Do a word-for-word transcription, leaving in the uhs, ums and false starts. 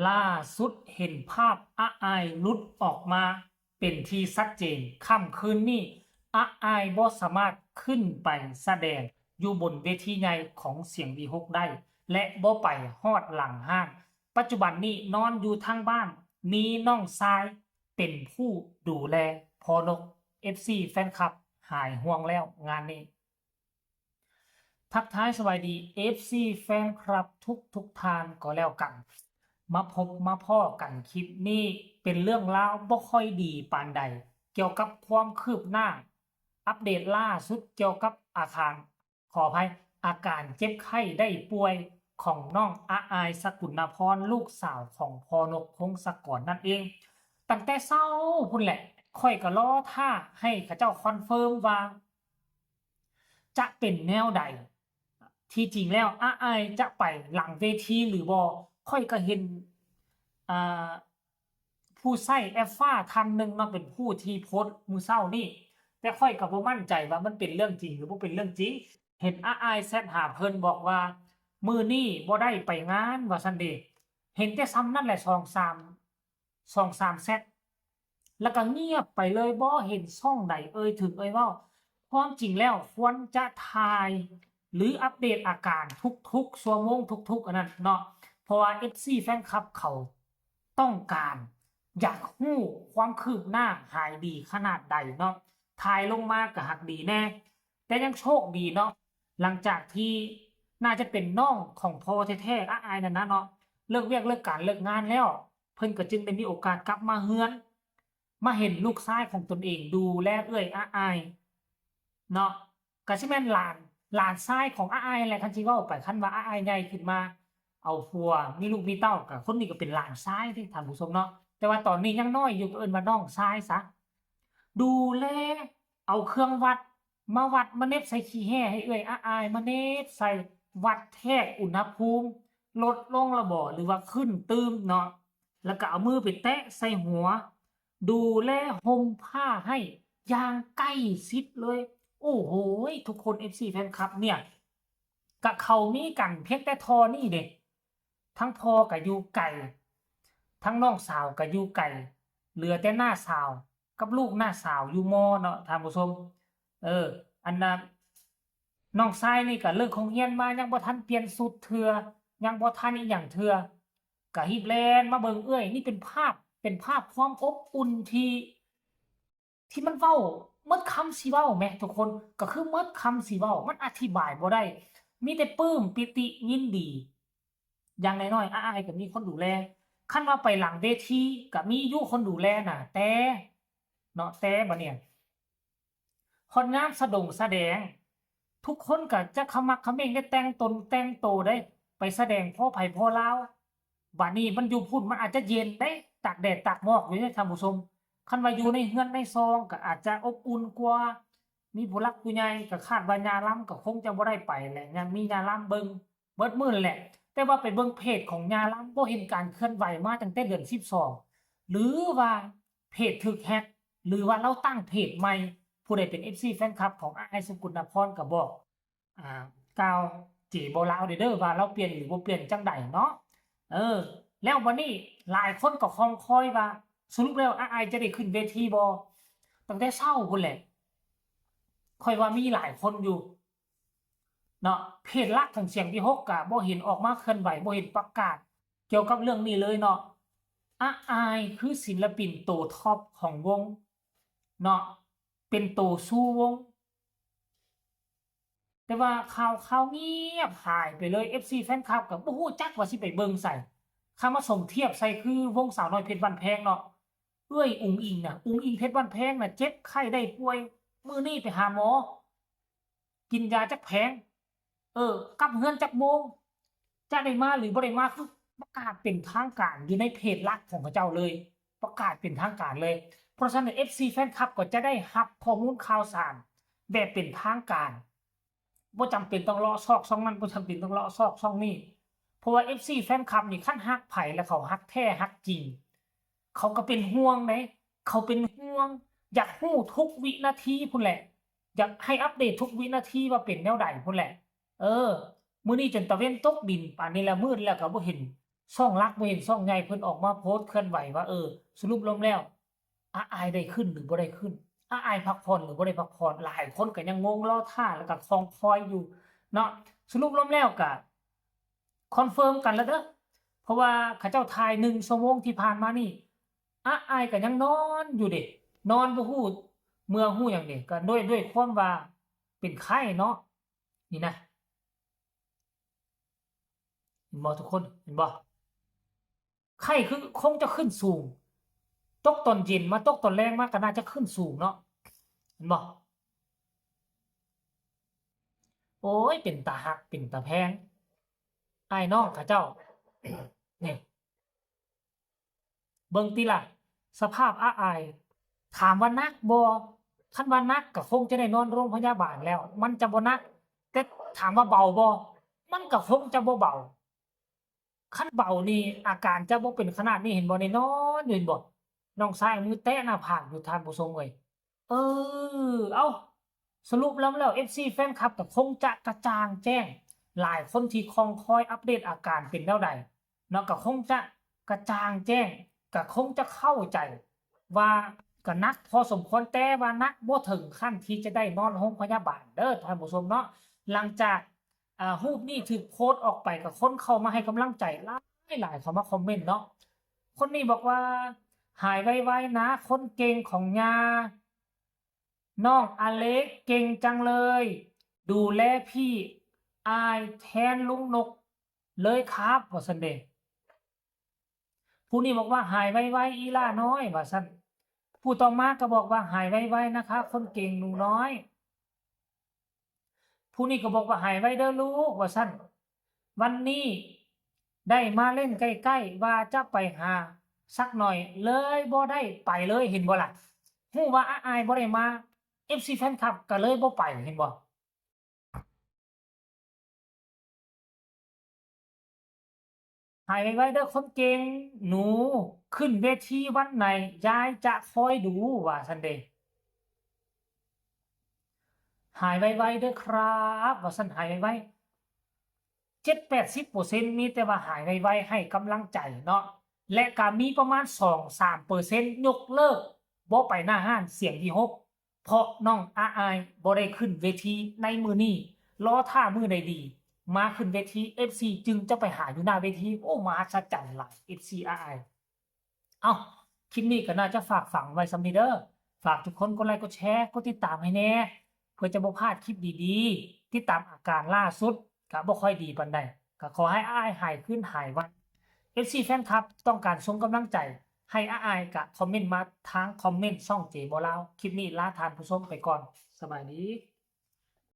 ล่าสุดเห็นภาพอ้ายหลุดออกมาเป็นที่ชัดเจน ค่ำคืนนี้อ้ายบ่สามารถขึ้นไปแสดงอยู่บนเวทีใหญ่ของเสียงวีหกได้ และบ่ไปฮอดหลังห้าน ปัจจุบันนี้นอนอยู่ทางบ้าน มีน้องชายเป็นผู้ดูแลพ่อนก เอฟซี แฟนคลับหายห่วงแล้วงานนี้ ทักทายสบายดี เอฟซี แฟนคลับทุกทุกท่านก็แล้วกัน มาพบมาพ้อกันคลิปนี้เป็นเรื่องราวบ่ค่อยดีปานใด เกี่ยวกับความคืบหน้า อัปเดตล่าสุดเกี่ยวกับอาการ ขออภัย อาการเจ็บไข้ได้ป่วยของน้องอ้ายสกุณาพร ลูกสาวของพ่อนกพงศกรนั่นเอง ตั้งแต่เช้าพุ้นแหละ ข้อยก็รอท่าให้เขาเจ้าคอนเฟิร์มว่า จะเป็นแนวใด ที่จริงแล้วอ้ายจะไปหลังเวทีหรือบ่ ข้อยก็เห็น อ่า ผู้ใช้แอปฟ้าท่านหนึ่งเนาะ เป็นผู้ที่โพสต์มื้อเช้านี้ แต่ข้อยก็บ่มั่นใจว่ามันเป็นเรื่องจริงหรือบ่เป็นเรื่องจริง เห็นอ้ายแชทหาเพิ่นบอกว่า มื้อนี้บ่ได้ไปงานว่าซั่นเด้ เห็นแต่ส่ำนั่นแหละ สองสาม สองสามแชท แล้วก็เงียบไปเลย บ่เห็นช่องใดเอ่ยถึงเอ่ยเว้า ความจริงแล้วควรจะถ่าย หรืออัปเดตอาการทุกๆชั่วโมงทุกๆอันนั้นเนาะ เพราะว่า เอฟซี แฟนคลับเขาต้องการ อยากฮู้ความคืบหน้าหายดีขนาดใดเนาะ ถ่ายลงมาก็หักดีแน่ แต่ยังโชคดีเนาะ หลังจากที่น่าจะเป็นน้องของพ่อแท้ๆอ้ายนั่นนะเนาะ เลิกเวียกเลิกการเลิกงานแล้ว เพิ่นก็จึงได้มีโอกาสกลับมาเฮือน มาเห็นลูกชายของตนเองดูแลเอื้อยอ้ายเนาะ ก็สิแม่นหลาน หลานชายของอ้ายแหละ คันสิเว้าไป คันว่าอ้ายใหญ่ขึ้นมา เอาผัว มีลูกมีเต้า ก็คนนี้ก็เป็นหลานชายเด้ท่านผู้ชมเนาะ แต่ว่าตอนนี้ยังน้อยอยู่ ก็เอิ้นว่าน้องชายซะ ดูแล เอาเครื่องวัดมาวัด มาเหน็บใส่ขี้แห้ให้เอื้อยอ้ายๆ มาเหน็บใส่ วัดแทกอุณหภูมิ ลดลงละบ่ หรือว่าขึ้นตื่มเนาะ แล้วก็เอามือไปแตะใส่หัว ดูแลห่มผ้าให้อย่างใกล้ชิดเลย โอ้โห ทุกคน เอฟซี แฟนคลับเนี่ย ก็เขามีกันเพียงแต่เท่านี้เด้ ทั้งพ่อก็อยู่ไกล ทั้งน้องสาวก็อยู่ไกล เหลือแต่น้าสาวกับลูกน้าสาวอยู่มอเนาะท่านผู้ชม เออ อันน่ะ น้องชายนี่ก็เลิกโรงเรียนมายังบ่ทันเปลี่ยนชุดเทื่อ ยังบ่ทันอีหยังเทื่อ ก็รีบแล่นมาเบิ่งเอื้อย นี่เป็นภาพ เป็นภาพความอบอุ่นที่ ที่มันเว้าหมดคำสิเว้าแหมทุกคน ก็คือหมดคำสิเว้า มันอธิบายบ่ได้ มีแต่ปลื้มปิติยินดี อย่างน้อยๆอ้ายก็มีคนดูแล คันว่าไปหลังเวทีก็มีอยู่คนดูแลน่ะ แต่ เนาะ แต่บัดเนี่ย ฮอดงานสะดงสะแดง ทุกคนก็จะขมักเขม้งได้แต่งตนแต่งโตได้ ไปแสดงพ้อไผพ้อลาว บัดนี้มันอยู่พุ้นมันอาจจะเย็นเด้ ตากแดดตากหมอกอยู่เด้ท่านผู้ชม คันว่าอยู่ในเฮือนในซองก็อาจจะอบอุ่นกว่า มีผู้หลักผู้ใหญ่ ก็คาดว่าย่าลำก็คงจะบ่ได้ไปแหละ ยังมีย่าลำเบิ่งเบิดมื้อแหละ แต่ว่าไปเบิ่งเพจของย่าลำบ่เห็นการเคลื่อนไหวมาตั้งแต่เดือนสิบสอง หรือว่าเพจถูกแฮ็ก หรือว่าลาวตั้งเพจใหม่ ผู้ใดเป็น เอฟซี แฟนคลับของอ้ายสกุณาพรก็บอก อ่า กล่าวเจบ่ลาวเด้อว่าลาวเปลี่ยนหรือบ่เปลี่ยนจั่งใดเนาะ เออ แล้วบัดนี้หลายคนก็คองคอยว่า สรุปแล้วอ้ายจะได้ขึ้นเวทีบ่ ตั้งแต่เช้าพุ้นแหละ ข้อยว่ามีหลายคนอยู่ เนาะ เพจหลักของเสียงวีหกก็บ่เห็นออกมาเคลื่อนไหว บ่เห็นประกาศเกี่ยวกับเรื่องนี้เลยเนาะ อ้ายคือศิลปินโตท็อปของวง เนาะ เป็นโตชูวง แต่ว่าข่าว ข่าวเงียบหายไปเลย เอฟซี แฟนคลับก็บ่ฮู้จักว่าสิไปเบิ่งไส คันมาสมเทียบใส่คือวงสาวน้อยเพชรบ้านแพงเนาะ เอื้อยอุ๋งอิ๋งน่ะ อุ๋งอิ๋งเพชรบ้านแพงน่ะ เจ็บไข้ได้ป่วย มื้อนี้ไปหาหมอ กินยาจักแผง เออ กลับเฮือนจักโมง จะได้มาหรือบ่ได้มา คือประกาศเป็นทางการอยู่ในเพจหลักของเขาเจ้าเลย ประกาศเป็นทางการเลย เพราะฉะนั้น เอฟซี แฟนคลับก็จะได้รับข้อมูลข่าวสารแบบเป็นทางการ บ่จำเป็นต้องเลาะซอกช่องนั้น บ่จำเป็นต้องเลาะซอกช่องนี้ เพราะว่า เอฟซี แฟนคลับนี่คันฮักไผแล้วเขาฮักแท้ฮักจริง เขาก็เป็นห่วงเด้ เขาเป็นห่วง อยากฮู้ทุกวินาทีพุ้นแหละ อยากให้อัปเดตทุกวินาทีว่าเป็นแนวใดพุ้นแหละ เออ มื้อนี้จนตะเว็นตกดิน ปานนี้แล้วมืดแล้วก็บ่เห็น ช่องหลักบ่เห็น ช่องใหญ่เพิ่นออกมาโพสต์เคลื่อนไหวว่า เออ สรุปรวมแล้ว อ้ายได้ขึ้นหรือบ่ได้ขึ้น อ้ายพักผ่อนหรือบ่ได้พักผ่อน หลายคนก็ยังงง รอท่าแล้วก็คองคอยอยู่เนาะ สรุปรวมแล้วก็คอนเฟิร์มกันแล้วเด้อ เพราะว่าเขาเจ้าถ่ายหนึ่งชั่วโมงที่ผ่านมานี่ อ้ายก็ยังนอนอยู่เด้ นอนบ่ฮู้เมื่อฮู้หยังเด้ ก็ด้วย ด้วยความว่าเป็นไข้เนาะ นี่นะ เห็นบ่ทุกคน เห็นบ่ ไข้คือคงจะขึ้นสูง ตกตอนเย็นมา ตกตอนแลงมาก็น่าจะขึ้นสูงเนาะ เห็นบ่ โอ้ย เป็นตาฮัก เป็นตาแพง อ้ายน้องเขาเจ้า นี่ เบิ่งติล่ะ สภาพอ้าย ถามว่าหนักบ่ คันว่าหนักก็คงจะได้นอนโรงพยาบาลแล้ว มันจะบ่หนัก แต่ถามว่าเบาบ่ มันก็คงจะบ่เบา คันเบานี่อาการจะบ่เป็นขนาดนี้ เห็นบ่ นี่นอนอยู่ เห็นบ่ น้องชายมือแตะหน้าผากอยู่ ท่านผู้ชมเอ้ย เออ เอ้า สรุปแล้ว แล้ว เอฟซี แฟนคลับก็คงจะกระจ่างแจ้ง หลายคนที่คองคอยอัปเดตอาการเป็นแนวใดเนาะ ก็คงจะกระจ่างแจ้ง ก็คงจะเข้าใจว่าก็หนักพอสมควร แต่ว่าหนักบ่ถึงขั้นที่จะได้นอนโรงพยาบาลเด้อท่านผู้ชมเนาะ หลังจาก อ่า รูปนี้ถูกโพสต์ออกไป ก็คนเข้ามาให้กำลังใจหลายหลาย เข้ามาคอมเมนต์เนาะ คนนี้บอกว่า "หายไวๆนะ คนเก่งของยา น้องอเล็กเก่งจังเลย ดูแลพี่อ้ายแทนลุงนกเลยครับ" ว่าซั่นเด้ ผู้นี้บอกว่า "หายไวๆอีหล้าน้อย" ว่าซั่น ผู้ต่อมาก็บอกว่า "หายไวๆนะคะ คนเก่งหนูน้อย" ผู้นี้ก็บอกว่า "หายไวเด้อลูก" ว่าซั่น วันนี้ได้มาเล่นใกล้ๆ ว่าจะไปหาสักหน่อย เลยบ่ได้ไปเลย เห็นบ่ล่ะ ฮู้ว่าอ้ายบ่ได้มา เอฟซี แฟนคลับก็เลยบ่ไป เห็นบ่ "หายไวๆเด้อคนเก่ง หนูขึ้นเวทีวันไหน ยายจะคอยดู" ว่าซั่นเด้ "หายไวๆเด้อครับ" ว่าซั่น หายไวๆ เจ็ดแปดสิบเปอร์เซ็นต์ มีแต่ว่าหายไวๆ ให้กำลังใจเนาะ และก็มีประมาณสองสามเปอร์เซ็นต์ ยกเลิก บ่ไปหน้าร้าน เสียงที่หก เพราะน้องอ้ายบ่ได้ขึ้นเวทีในมื้อนี้ รอท่ามื้อใดดี มาขึ้นเวที เอฟซี จึงจะไปหาอยู่หน้าเวที โอ้ มหัศจรรย์หลาย เอฟซี อ้าย เอ้า คลิปนี้ก็น่าจะฝากฝังไว้ส่ำนี้เด้อ ฝากทุกคนกดไลค์ กดแชร์ กดติดตามให้แหน่ เพื่อจะบ่พลาดคลิปดีๆ ติดตามอาการล่าสุด ก็บ่ค่อยดีปานใด ก็ขอให้อ้ายหายคืนหายไว เอฟซี แฟนคลับ ต้องการส่งกำลังใจให้อ้าย ก็คอมเมนต์มาทางคอมเมนต์ช่องเจบ่ลาว คลิปนี้ลาท่านผู้ชมไปก่อน สบายดี